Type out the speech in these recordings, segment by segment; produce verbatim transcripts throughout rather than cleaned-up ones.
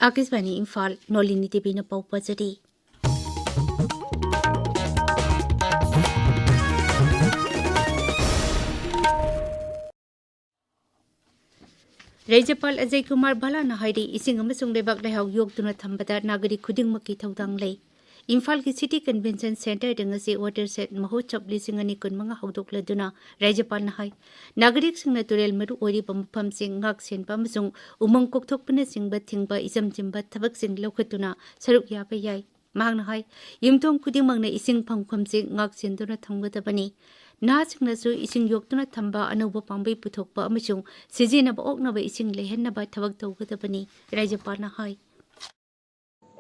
ꯑꯥꯀꯥꯁꯕꯥꯅꯤ ꯏꯝꯐꯥꯜ, ꯅꯣꯂꯤꯅꯤ ꯇꯤꯚꯤꯅ ꯄꯥꯎ ꯄꯥꯖꯔꯤ꯫ ꯔꯥꯖ꯭ꯌꯄꯥꯜ ꯑꯖꯌ ꯀꯨꯃꯥꯔ ꯚꯜꯂꯥꯅ ꯍꯥꯏꯔꯤ, ꯏꯁꯤꯡ ꯑꯃꯁꯨꯡ ꯂꯩꯕꯥꯛ ꯂꯩꯍꯥꯎ ꯌꯣꯛꯇꯨꯅ ꯊꯝꯕꯗ ꯅꯥꯒꯔꯤꯛ ꯈꯨꯗꯤꯡꯃꯛꯀꯤ ꯊꯧꯗꯥꯡ ꯂꯩ꯫ ꯏꯝꯐꯥꯜꯒꯤ ꯁꯤꯇꯤ ꯀꯟꯚꯦꯟꯁꯟ ꯁꯦꯟꯇꯔꯗ ꯉꯁꯤ ꯋꯥꯇꯔ ꯁꯦꯠ ꯃꯍꯣꯠꯁꯕ ꯂꯤꯁꯤꯡ ꯑꯅꯤ ꯀꯨꯟꯃꯉꯥ ꯍꯧꯗꯣꯛꯂꯗꯨꯅ ꯔꯥꯖ꯭ꯌꯄꯥꯜꯅ ꯍꯥꯏ, ꯅꯥꯒꯔꯤꯛꯁꯤꯡꯅ ꯇꯨꯔꯦꯜ ꯃꯔꯨ ꯑꯣꯏꯔꯤꯕ ꯃꯐꯝꯁꯤꯡ ꯉꯥꯛ ꯁꯦꯟꯕ ꯑꯃꯁꯨꯡ ꯎꯃꯪ ꯀꯣꯛꯊꯣꯛꯄꯅꯆꯤꯡꯕ ꯊꯤꯡꯕ ꯏꯆꯝ ꯆꯝꯕ ꯊꯕꯛꯁꯤꯡ ꯂꯧꯈꯠꯇꯨꯅ ꯁꯔꯨꯛ ꯌꯥꯕ ꯌꯥꯏ꯫ ꯃꯍꯥꯛꯅ ꯍꯥꯏ, ꯌꯨꯝꯊꯣꯡ ꯈꯨꯗꯤꯡꯃꯛꯅ ꯏꯁꯤꯡ ꯐꯪꯐꯝꯁꯤꯡ ꯉꯥꯛ ꯁꯦꯟꯗꯨꯅ ꯊꯝꯒꯗꯕꯅꯤ꯫ ꯅꯍꯥꯁꯤꯡꯅꯁꯨ ꯏꯁꯤꯡ ꯌꯣꯛꯇꯨꯅ ꯊꯝꯕ ꯑꯅꯧꯕ ꯄꯥꯝꯕꯩ ꯄꯨꯊꯣꯛꯄ ꯑꯃꯁꯨꯡ ꯁꯤꯖꯤꯟꯅꯕ ꯑꯣꯛꯅꯕ ꯏꯁꯤꯡ ꯂꯩꯍꯟꯅꯕ ꯊꯕꯛ ꯇꯧꯒꯗꯕꯅꯤ, ꯔꯥꯖ꯭ꯌꯄꯥꯜꯅ ꯍꯥꯏ꯫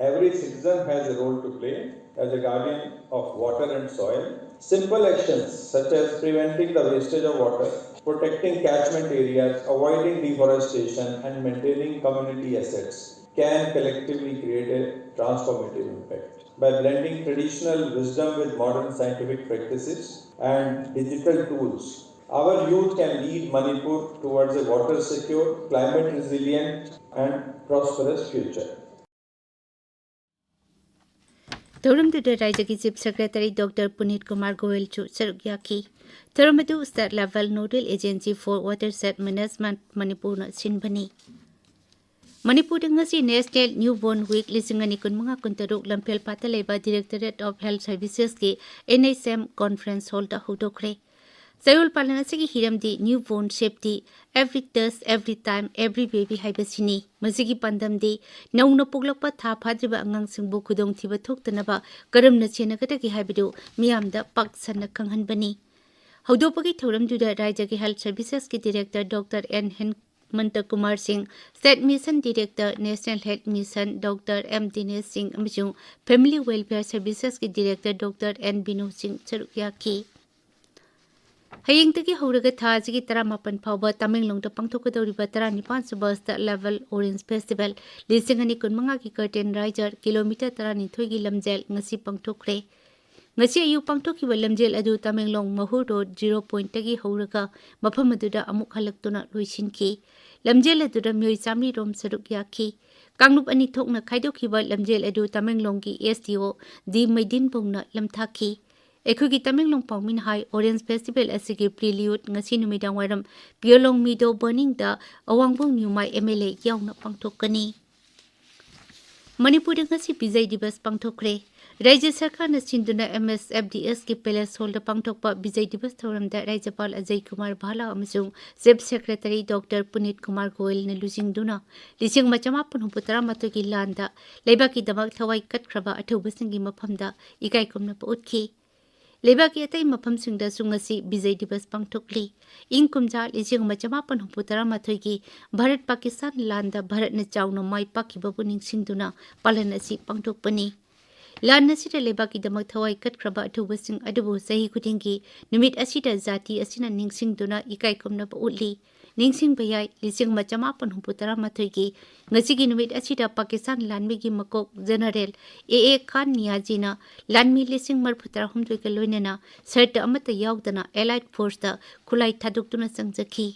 Every citizen has a role to play as a guardian of water and soil. Simple actions such as preventing the wastage of water, protecting catchment areas, avoiding deforestation, and maintaining community assets can collectively create a transformative impact. By blending traditional wisdom with modern scientific practices and digital tools, our youth can lead Manipur towards a water secure, climate resilient, and prosperous future. ꯊꯧꯔꯝꯗꯨꯗ ꯔꯥꯖ꯭ꯌꯒꯤ chief secretary doctor ꯄꯨꯅꯤꯠ Kumar ꯒꯣꯌꯜꯁꯨ ꯁꯔꯨꯛ ꯌꯥꯈꯤ꯫ ꯊꯧꯔꯝ ꯑꯗꯨ State Level Nodal Agency for Watershed Management ꯃꯅꯤꯄꯨꯔꯅ ꯁꯤꯟꯕꯅꯤ꯫ ꯃꯅꯤꯄꯨꯔꯗ ꯉꯁꯤ National Newborn Week ꯂꯤꯁꯤꯡ ꯑꯅꯤ ꯀꯨꯟꯃꯉꯥ ꯀꯨꯟꯇꯔꯨꯛ ꯂꯝꯐꯦꯜꯄꯥꯠꯇ ꯂꯩꯕ Directorate of Health Servicesꯀꯤ N H M Conference Hallꯗ ꯍꯧꯗꯣꯛꯈ꯭ꯔꯦ꯫ ꯆꯌꯣꯜ ꯄꯥꯂꯟ ꯑꯁꯤꯒꯤ ꯍꯤꯔꯝꯗꯤ Newborn Safety, Every Touch, Every Time, Every Baby ꯍꯥꯏꯕꯁꯤꯅꯤ꯫ ꯃꯁꯤꯒꯤ ꯄꯥꯟꯗꯝꯗꯤ ꯅꯧꯅ ꯄꯣꯛꯂꯛꯄ ꯊꯥ ꯐꯥꯗ꯭ꯔꯤꯕ ꯑꯉꯥꯡꯁꯤꯡꯕꯨ ꯈꯨꯗꯣꯡꯊꯤꯕ ꯊꯣꯛꯇꯅꯕ ꯀꯔꯝꯅ ꯁꯦꯟꯅꯒꯗꯒꯦ ꯍꯥꯏꯕꯗꯨ ꯃꯤꯌꯥꯝꯗ ꯄꯥꯛ ꯁꯟꯅ ꯈꯪꯍꯟꯕꯅꯤ꯫ ꯍꯧꯗꯣꯛꯄꯒꯤ ꯊꯧꯔꯝꯗꯨꯗ ꯔꯥꯖ꯭ꯌꯒꯤ Health Servicesꯀꯤ Director doctor N Hemanta Kumar Singh, State Mission Director, National Health Mission doctor M Dinesh Singh ꯑꯃꯁꯨꯡ Family Welfare Servicesꯀꯤ Director doctor N Bino Singh ꯁꯔꯨꯛ ꯌꯥꯈꯤ꯫ ꯍꯌꯦꯡꯗꯒꯤ ꯍꯧꯔꯒ ꯊꯥ ꯑꯁꯤꯒꯤ ꯇꯔꯥꯃꯥꯄꯟ ꯐꯥꯎꯕ ꯇꯃꯦꯡꯂꯣꯡꯗ ꯄꯥꯡꯊꯣꯛꯀꯗꯧꯔꯤꯕ ꯇꯔꯥꯅꯤꯄꯥꯟ ꯁꯨꯕ State Level Orange Festival ꯂꯤꯁꯤꯡ ꯑꯅꯤ ꯀꯨꯟꯃꯉꯥꯒꯤ curtain raiser ꯀꯤꯂꯣꯃꯤꯇꯔ ꯇꯔꯥꯅꯤꯊꯣꯏꯒꯤ ꯂꯝꯖꯦꯜ ꯉꯁꯤ ꯄꯥꯡꯊꯣꯛꯈ꯭ꯔꯦ꯫ ꯉꯁꯤ ꯑꯌꯨꯛ ꯄꯥꯡꯊꯣꯛꯈꯤꯕ ꯂꯝꯖꯦꯜ ꯑꯗꯨ ꯇꯃꯦꯡꯂꯣꯡ ꯃꯍꯨꯔ ꯔꯣꯗ zero pointꯇꯒꯤ ꯍꯧꯔꯒ ꯃꯐꯝ ꯑꯗꯨꯗ ꯑꯃꯨꯛ ꯍꯜꯂꯛꯇꯨꯅ ꯂꯣꯏꯁꯤꯟꯈꯤ꯫ ꯂꯝꯖꯦꯜ ꯑꯗꯨꯗ ꯃꯤꯑꯣꯏ ꯆꯥꯃꯔꯤ ꯔꯣꯝ ꯁꯔꯨꯛ ꯌꯥꯈꯤ꯫ ꯀꯥꯡꯂꯨꯞ ꯑꯅꯤ ꯊꯣꯛꯅ ꯈꯥꯏꯗꯣꯛꯈꯤꯕ ꯂꯝꯖꯦꯜ ꯑꯗꯨ ꯇꯃꯦꯡꯂꯣꯡꯒꯤ S D O D ꯃꯩꯗꯤꯟꯕꯧꯅ ꯂꯝꯊꯥꯈꯤ꯫ ꯑꯩꯈꯣꯏꯒꯤ ꯇꯃꯦꯡꯂꯣꯡ ꯄꯥꯎꯃꯤꯅ ꯍꯥꯏ, Orange Festival ꯑꯁꯤꯒꯤ prelude ꯉꯁꯤ ꯅꯨꯃꯤꯗꯥꯡ ꯋꯥꯏꯔꯝ ꯄꯤꯌꯣꯂꯣꯡ ꯃꯤꯗꯣ ꯕꯔꯅꯤꯡꯗ ꯑꯋꯥꯡꯕꯣꯡ ꯅ꯭ꯌꯨꯃꯥꯏ M L A ꯌꯥꯎꯅ ꯄꯥꯡꯊꯣꯛꯀꯅꯤ꯫ ꯃꯅꯤꯄꯨꯔꯗ ꯉꯁꯤ ꯕꯤꯖꯩ ꯗꯤꯕꯁ ꯄꯥꯡꯊꯣꯛꯈ꯭ꯔꯦ꯫ ꯔꯥꯖ꯭ꯌ ꯁꯔꯀꯥꯔꯅ ꯁꯤꯟꯗꯨꯅ M S F D S ꯀꯤ Palace Hall ꯗ ꯄꯥꯡꯊꯣꯛꯄ ꯕꯤꯖꯩ ꯗꯤꯕꯁ ꯊꯧꯔꯝꯗ ꯔꯥꯖ꯭ꯌꯄꯥꯜ ꯑꯖꯌ ꯀꯨꯃꯥꯔ ꯚꯥꯂꯥ ꯑꯃꯁꯨꯡ Chief Secretary Doctor ꯄꯨꯅꯤꯠ ꯀꯨꯃꯥꯔ ꯒꯣꯌꯜꯅ ꯂꯨꯆꯤꯡꯗꯨꯅ ꯂꯤꯁꯤꯡ ꯑꯃ ꯆꯃꯥꯄꯟ ꯍꯨꯝꯐꯨ ꯇꯔꯥꯃꯥꯊꯣꯏꯒꯤ ꯂꯥꯟꯗ ꯂꯩꯕꯥꯛꯀꯤꯗꯃꯛ ꯊꯋꯥꯏ ꯀꯠꯈ꯭ꯔꯕ ꯑꯊꯧꯕꯁꯤꯡꯒꯤ ꯃꯐꯝꯗ ꯏꯀꯥꯏ ꯈꯨꯝꯅꯕ ꯎꯠꯈꯤ꯫ ꯂꯩꯕꯥꯛꯀꯤ ꯑꯇꯩ ꯃꯐꯝꯁꯤꯡꯗꯁꯨ ꯉꯁꯤ ꯕꯤꯖꯩ ꯗꯤꯕꯁ ꯄꯥꯡꯊꯣꯛꯂꯤ꯫ ꯏꯪ ꯀꯨꯝꯖꯥ ꯂꯤꯁꯤꯡ ꯑꯃ ꯆꯃꯥꯄꯟ ꯍꯨꯝꯐꯨ ꯇꯔꯥꯃꯥꯊꯣꯏꯒꯤ ꯚꯥꯔꯠ ꯄꯥꯀꯤꯁꯇꯥꯟ ꯂꯥꯟꯗ ꯚꯥꯔꯠꯅ ꯆꯥꯎꯅ ꯃꯥꯏ ꯄꯥꯛꯈꯤꯕꯕꯨ ꯅꯤꯡꯁꯤꯡꯗꯨꯅ ꯄꯥꯂꯟ ꯑꯁꯤ ꯄꯥꯡꯊꯣꯛꯄꯅꯤ꯫ ꯂꯥꯟ ꯑꯁꯤꯗ ꯂꯩꯕꯥꯛꯀꯤꯗꯃꯛ ꯊꯋꯥꯏ ꯀꯠꯈ꯭ꯔꯕ ꯑꯊꯧꯕꯁꯤꯡ ꯑꯗꯨꯕꯨ ꯆꯍꯤ ꯈꯨꯗꯤꯡꯒꯤ ꯅꯨꯃꯤꯠ ꯑꯁꯤꯗ ꯖꯥꯇꯤ ꯑꯁꯤꯅ ꯅꯤꯡꯁꯤꯡꯗꯨꯅ ꯏꯀꯥꯏ ꯈꯨꯝꯅꯕ ꯎꯠꯂꯤ꯫ ꯅꯤꯡꯁꯤꯡꯕ ꯌꯥꯏ, ꯂꯤꯁꯤꯡ ꯑꯃ ꯆꯃꯥꯄꯟ ꯍꯨꯝꯐꯨ ꯇꯔꯥꯃꯥꯊꯣꯏꯒꯤ ꯉꯁꯤꯒꯤ ꯅꯨꯃꯤꯠ ꯑꯁꯤꯗ ꯄꯥꯀꯤꯁꯇꯥꯟ ꯂꯥꯟꯃꯤꯒꯤ ꯃꯀꯣꯛ ꯖꯦꯅꯔꯦꯜ A A ꯈꯥꯟ ꯅꯤꯌꯥꯖꯤꯅ ꯂꯥꯟꯃꯤ ꯂꯤꯁꯤꯡ ꯃꯔꯤꯐꯨ ꯇꯔꯥꯍꯨꯝꯗꯣꯏꯒ ꯂꯣꯏꯅꯅ ꯁꯔꯇ ꯑꯃꯠꯇ ꯌꯥꯎꯗꯅ Allied Force ꯇ ꯈꯨꯠꯂꯥꯏ ꯊꯥꯗꯣꯛꯇꯨꯅ ꯆꯪꯖꯈꯤ꯫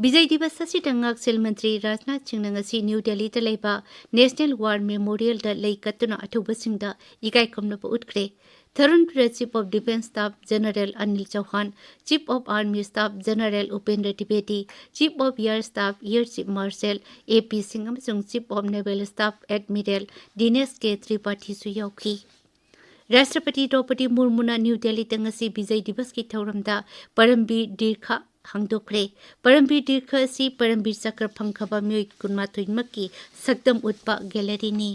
ꯕꯤꯖꯩ ꯗꯤꯕꯁ ꯑꯁꯤꯗ ꯉꯥꯛꯁꯦꯜ ꯃꯟꯇ꯭ꯔꯤ ꯔꯥꯖꯅꯥꯊ ꯁꯤꯡꯅ ꯉꯁꯤ ꯅ꯭ꯌꯨ ꯗꯦꯜꯂꯤꯗ ꯂꯩꯕ National War Memorial ꯗ ꯂꯩ ꯀꯠꯇꯨꯅ ꯑꯊꯧꯕꯁꯤꯡꯗ ꯏꯀꯥꯏ ꯈꯨꯝꯅꯕ ꯎꯠꯈ꯭ꯔꯦ꯫ ꯊꯔꯨꯟ ꯕꯤꯔ Chief of Defence Staff General Anil ꯆꯧꯍꯥꯟ, Chief of Army Staff General Upendra ꯇ꯭ꯔꯤꯄꯦꯗꯤ, Chief of Air Staff Air Chief Marshal A P ꯁꯤꯡ ꯑꯃꯁꯨꯡ Chief of Naval Staff Admiral ꯗꯤꯅꯦꯁ ꯀꯦ ꯇ꯭ꯔꯤꯄꯥꯊꯤꯁꯨ ꯌꯥꯎꯈꯤ꯫ ꯔꯥꯁꯇ꯭ꯔꯄꯇꯤ ꯗ꯭ꯔꯧꯄꯗꯤ ꯃꯨꯔꯃꯨꯅ ꯅ꯭ꯌꯨ ꯗꯦꯜꯂꯤꯗ ꯉꯁꯤ ꯕꯤꯖꯩ ꯗꯤꯕꯁꯀꯤ ꯊꯧꯔꯝꯗ ꯄꯔꯝꯕꯤꯔ ꯗꯤꯔꯈ ꯍꯥꯡꯗꯣꯛꯈ꯭ꯔꯦ꯫ ꯄꯔꯝꯕꯤꯔ ꯗꯤꯔꯈ ꯑꯁꯤ ꯄꯔꯝꯕꯤꯔ ꯆꯀ꯭ꯔ ꯐꯪꯈ꯭ꯔꯕ ꯃꯤꯑꯣꯏ ꯀꯨꯟꯃꯥꯊꯣꯏꯃꯛꯀꯤ ꯁꯛꯇꯝ ꯎꯠꯄ ꯒꯦꯂꯔꯤꯅꯤ꯫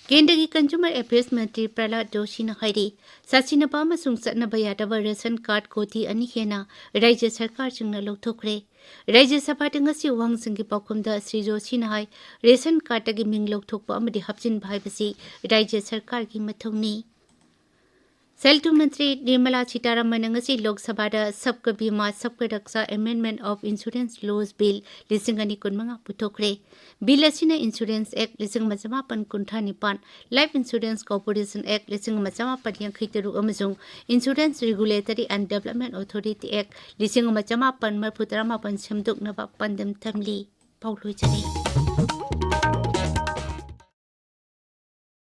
ꯀꯦꯟꯗ꯭ꯔꯒꯤ Consumer Affairs ꯃꯟꯇ꯭ꯔꯤ ꯄ꯭ꯔꯍꯂꯥꯗ ꯖꯣꯁꯤꯅ ꯍꯥꯏꯔꯤ, ꯁꯥꯁꯤꯟꯅꯕ ꯑꯃꯁꯨꯡ ꯆꯠꯅꯕ ꯌꯥꯗꯕ ꯔꯦꯁꯟ ꯀꯥꯔꯗ ꯀꯣꯊꯤ ꯑꯅꯤ ꯍꯦꯟꯅ ꯔꯥꯖ꯭ꯌ ꯁꯔꯀꯥꯔꯁꯤꯡꯅ ꯂꯧꯊꯣꯛꯈ꯭ꯔꯦ꯫ ꯔꯥꯖ꯭ꯌ ꯁꯚꯥꯗ ꯉꯁꯤ ꯋꯥꯍꯪꯁꯤꯡꯒꯤ ꯄꯥꯎꯈꯨꯝꯗ ꯁ꯭ꯔꯤ ꯖꯣꯁꯤꯅ ꯍꯥꯏ, ꯔꯦꯁꯟ ꯀꯥꯔꯗꯇꯒꯤ ꯃꯤꯡ ꯂꯧꯊꯣꯛꯄ ꯑꯃꯗꯤ ꯍꯥꯞꯆꯤꯟꯕ ꯍꯥꯏꯕꯁꯤ ꯔꯥꯖ꯭ꯌ ꯁꯔꯀꯥꯔꯒꯤ ꯃꯊꯧꯅꯤ꯫ ꯇꯦꯜꯇꯨ ꯃꯟꯇ꯭ꯔꯤ ꯅꯤꯔꯃꯂꯥ ꯁꯤꯇꯥꯔꯥꯃꯟꯅ ꯉꯁꯤ ꯂꯣꯛ ꯁꯚꯥꯗ Sabka Bima Sabka Raksha amendment of insurance laws bill ꯂꯤꯁꯤꯡ ꯑꯅꯤ ꯀꯨꯟꯃꯉꯥ ꯄꯨꯊꯣꯛꯈ꯭ꯔꯦ꯫ ꯕꯤꯜ ꯑꯁꯤꯅ ꯏꯟꯁꯨꯔꯦꯟꯁ ꯑꯦꯛ ꯂꯤꯁꯤꯡ ꯑꯃ ꯆꯃꯥꯄꯟ ꯀꯨꯟꯊ꯭ꯔꯥ ꯅꯤꯄꯥꯟ, ꯂꯥꯏꯐ ꯏꯟꯁꯨꯔꯦꯟꯁ ꯀꯣꯔꯄꯣꯔꯦꯁꯟ ꯑꯦꯛ ꯂꯤꯁꯤꯡ ꯑꯃ ꯆꯃꯥꯄꯟ ꯌꯥꯡꯈꯩ ꯇꯔꯨꯛ ꯑꯃꯁꯨꯡ insurance regulatory and development authority ꯑꯦꯛ ꯂꯤꯁꯤꯡ ꯑꯃ ꯆꯃꯥꯄꯟ ꯃꯔꯤꯐꯨ ꯇꯔꯥꯃꯥꯄꯟ ꯁꯦꯝꯗꯣꯛꯅꯕ ꯄꯥꯟꯗꯝ ꯊꯝꯂꯤ꯫ ꯄꯥꯎ ꯂꯣꯏꯖꯔꯦ꯫